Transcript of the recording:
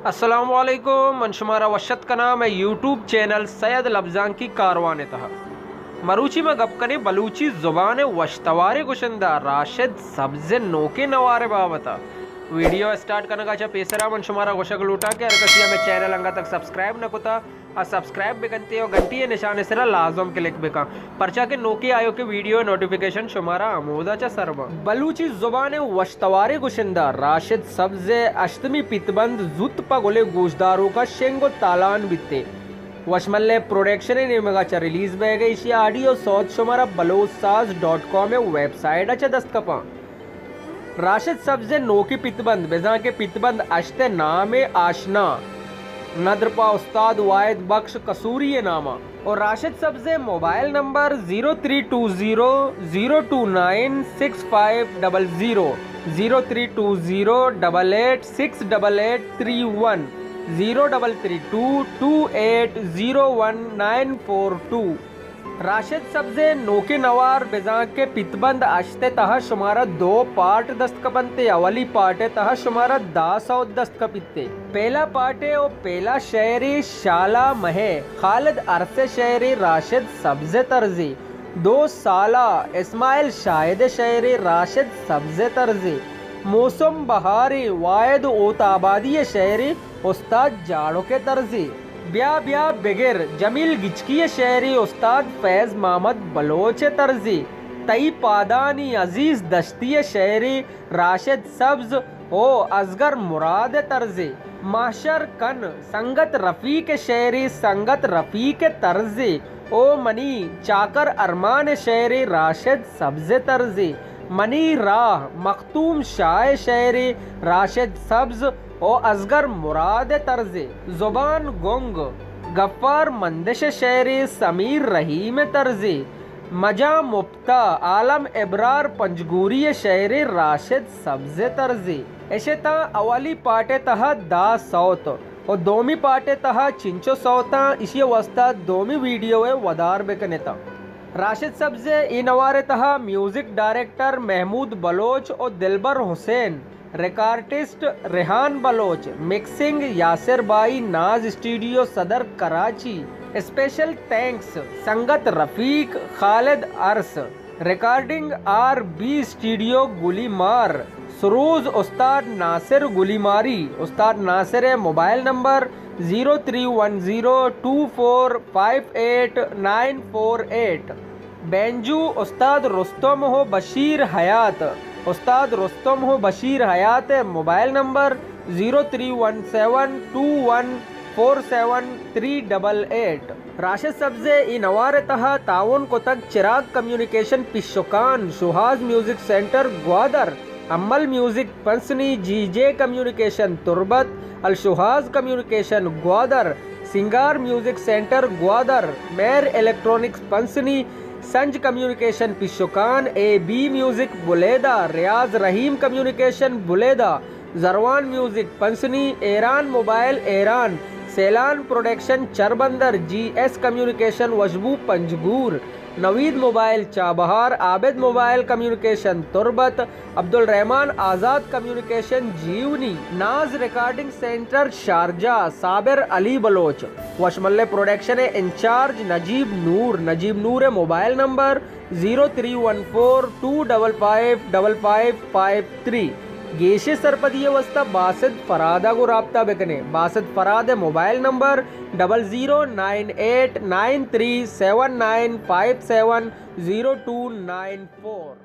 السلام علیکم، من شمارا وش اتک کناں مئے یوٹیوب چینل سید لبزانکی کاروان ءِ تہا۔ مروچی ما گپ کنیں بلوچی زبان ءِ وشتواریں گشندہ راشد سبز ءِ نوکیں نوار ءِ بابت ءَ۔ ویڈیو ءِ اسٹارٹ کنگ ءَ چہ پیسرا من شمارا گوشگ لوٹاں کہ ہر کسی ءَ مئے چینل انگت تک سبسکرائب نہ کتا، آ سبسکرائب بہ کنت ءُ گھنٹی ءِ نشان ءِ سرا لازم کلک بہ کن، پرچا کہ نوکیں آیوکیں ویڈیو ءِ نوٹیفیکیشن شمارا ہمودا چہ سر بنت۔ بلوچی زبان ءِ وشتواریں گشندہ راشد سبز ءِ ہشتمی پیتبند زوت پہ گل ءِ گوشداروکاں شنگ ءُ تالان بیت ءُ وشمل ءِ پروڈکشن ءِ نیمگ ءَ چہ ریلیز بئیگ ءَ، ایشی ءِ آڈیو سوت شمارا بلوچ ساز ڈاٹ کام ءِ ویب سائٹ ءَ چہ دست کپاں۔ راشد سبز ءِ نوکیں پیتبند، بزاں کہ پیتبند ہشت ءِ نام ءَ آشنا، ندر پہ استاد واحد بخش قصوری ءِ نام ءَ۔ اور راشد سبز ءِ mobile number zero three two zero zero two nine six five double zero, zero three two zero double eight six double eight three one, zero double three two two eight zero one nine four two. Rashid Sabz ءِ نوکیں نوار بزاں کہ پیتبند ہشت ءِ تہا شمارا دو پارٹ دست کپنت ءُ اولی پارٹ ءِ تہا شمارا دہ سوت دست کپیت ءُ پیلا پارٹ ءِ او پیلا شعرے شالا مہ ءِ خالد ارس ءِ شعرے راشد سبز ءِ طرزے، دو سالا اسماعیل شاہد ءِ شعرے راشد سبز ءِ طرزے، موسم بہارے واحد ہوت آبادی ءِ شعرے استاد جاڑک ءِ طرزے۔ بیا بیا بگر جمیل گچکی ءِ شعرے استاد فیض محمد بلوچ ءِ طرزے۔ تئی پادانی عزیز دشتی ءِ شعرے راشد سبز او اصغر مراد ءِ طرزے۔ محشر کن سنگت رفیق ءِ شعرے سنگت رفیق ءِ طرزے۔ او منی چاکر ارمان ءِ شعرے راشد سبز ءِ طرزے۔ منی راہ مخدوم شاہ ءِ شعرے راشد سبز او اصغر مراد ءِ طرزے۔ زبان گنگ غفار مندش ءِ شعرے سمیر رحیم ءِ طرزے۔ مجاں مپتا عالم ابرار پنجگوری ءِ شعرے راشد سبز ءِ طرزے۔ اش اتاں اولی پارٹ ءِ تہا دہ سوت و دومی پارٹ ءِ تہا چنچو سوتاں، ایشی ءِ واستا دومی ویڈیو ءَ ودار بہ کن اتاں۔ راشد سبز ءِ اے نوار ءِ تہا میوزک ڈائریکٹر محمود بلوچ و دلبر حسین، ریکارڈسٹ ریحان بلوچ، مکسنگ یاسر بائی، Naz studio Saddar Karachi. Special thanks سنگت رفیق خالد ارس، ریکارڈنگ آر بی اسٹوڈیو گلی مار، سروز استاد ناصر گلی ماری۔ استاد ناصر ءِ mobile number zero three one zero two four five eight nine four eight. Banjo استاد رستم ہو بشیر حیات۔ استاد رستم ہو بشیر حیات ءِ mobile number zero three one seven two one four seven three double eight. Rashid Sabz ءِ اے نوار ءِ تہا تعاون کتگ Chiragh communication Pishukan, Shohaz music centre Gwadar, Amal music Pasni, جی جے کمیونیکیشن تربت، الشوہاز کمیونیکیشن گوادر، سنگار میوزک سینٹر گوادر، مہر electronics Pasni, Sanj communication Pishukan, A B music Buleda, Riaz Rahim communication Buleda, Zarwan music Pasni, Iran mobile Iran, Sailan production Charbandar, G S communication وشبو Panjgur, Naveed mobile Chabahar, Abid mobile communication Turbat, Abdulrahman Azad communication Jiwani, Naz recording centre Sharjah, Sabir Ali Baloch, وشملے پروڈکشن ءِ انچارج نجیب نور، نجیب نور ءِ mobile number zero three one four two double five double five five three. گیشیں سرپدی ءِ واستا باسط فراد ءَ گوں رابطہ بہ کن ئے۔ باسط فراد ءِ mobile number double zero nine eight nine three seven nine five seven zero two nine four.